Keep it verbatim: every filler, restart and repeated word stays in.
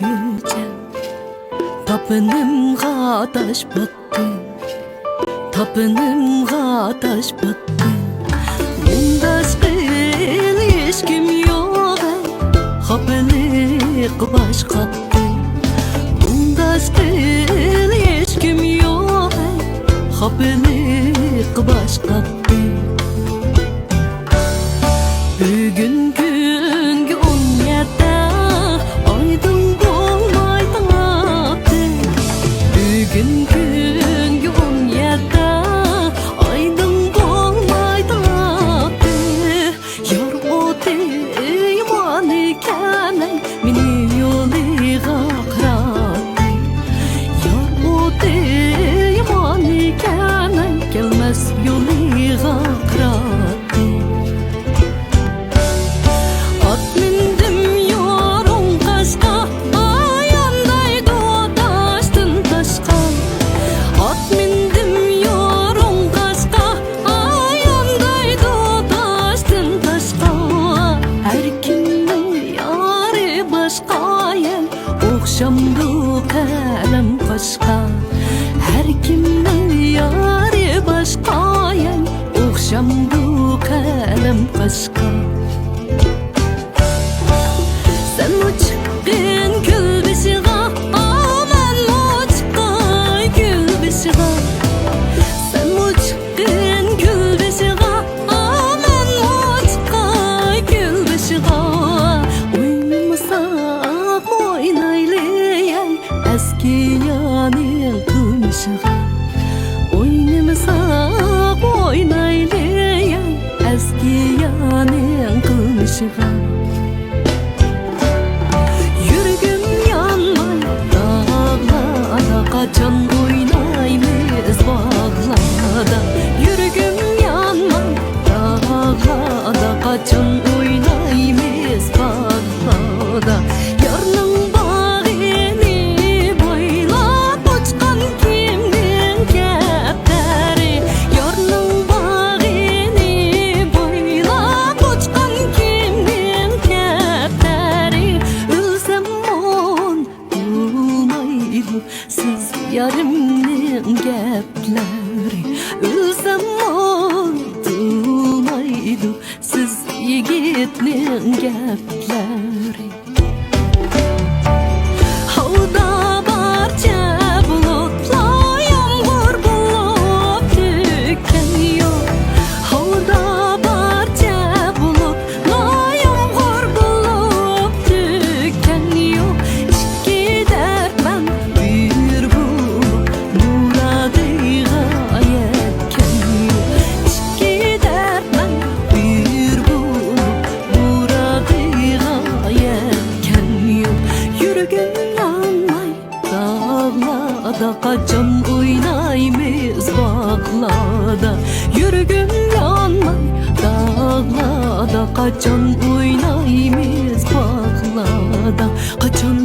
گۈلچە، تاپىنىمغا تاش پاتتى، تاپىنىمغا تاش پاتتى. مۇڭداش قىل ھېچكىم يوق، خاپىلىق باش قاتتى. مۇڭداش قىل ھېچكىم يوق، خاپىلىق باش قاتتى. بۈگۈن كۈنگە ئون يەتتە، ئايدىڭ بولماي تاڭ ئاتتى. بۈگۈن كۈنگە ئون يەتتە، ئايدىڭ بولماي تاڭ ئاتتى. يار ئوتى يامان ئىكەن، مېنى يولىغا قاراتتى. يار ئوتى يامان ئىكەن، كەلمەس يولىغا قاراتتى. ئات مىندىم يورۇڭ قاشقا، ئايان دەيدۇ تاشتىن تاشقا. ئات مىندىم يورۇڭ قاشقا، ئايان دەيدۇ تاشتىن تاشقا. ھەر كىمنىڭ يارى باشقا يەل، ئوخشامدۇ قەلەم قاشقا. ھەر كىمنىڭ يارى باشقا يەل، ئوخشامدۇ قەلەم قاشقا. سەنمۇ چىققىن كۈل بېشىغا، ئا، مەنمۇ چىقاي كۈل بېشىغا. سەنمۇ چىققىن كۈل بېشىغا، ئا، مەنمۇ چىقاي كۈل بېشىغا. ئوينىمىساقمۇ ئوينايلى، ئەسكىيانىڭ قىلمىشىغا. ئوينىمىساقمۇ ئوينايلى، ئەسكىيانىڭ قىلمىشىغا. يۈرىكىم يانماي داغلاردا، قاچان ئوينايمىز باغلاردا. يۈرىكىم يانماي داغلاردا، قاچان ئوينايمىز باغلاردا. يارنىڭ باغرىنى بويلاپ ئۇچقان كىمنىڭ كەپتەرى؟ يارنىڭ باغرىنى بويلاپ ئۇچقان كىمنىڭ كەپتەرى؟ ئۆلسەممۇ ئۇنتۇلمايدۇ سىز يارىمنىڭ گەپلىرى. ئۆلسەممۇ ئۇنتۇلمايدۇ سىز يىگىتنىڭ گەپلىرى. ھاۋدا بارچە بۇلۇتلار يامغۇر بولۇپ تۆككەن يوق. ھاۋدا بارچە بۇلۇتلار يامغۇر بولۇپ تۆككەن يوق. ئىككى دەردمەن بىر بولۇپ مۇرادىغا يەتكەن يوق. ئىككى دەردمەن بىر بولۇپ مۇرادىغا يەتكەن يوق. يۈرىكىم يانماي داغلاردا، قاچان ئوينايمىز باغلاردا؟ يۈرىكىم يانماي داغلاردا، قاچان ئوينايمىز باغلاردا؟ قاچان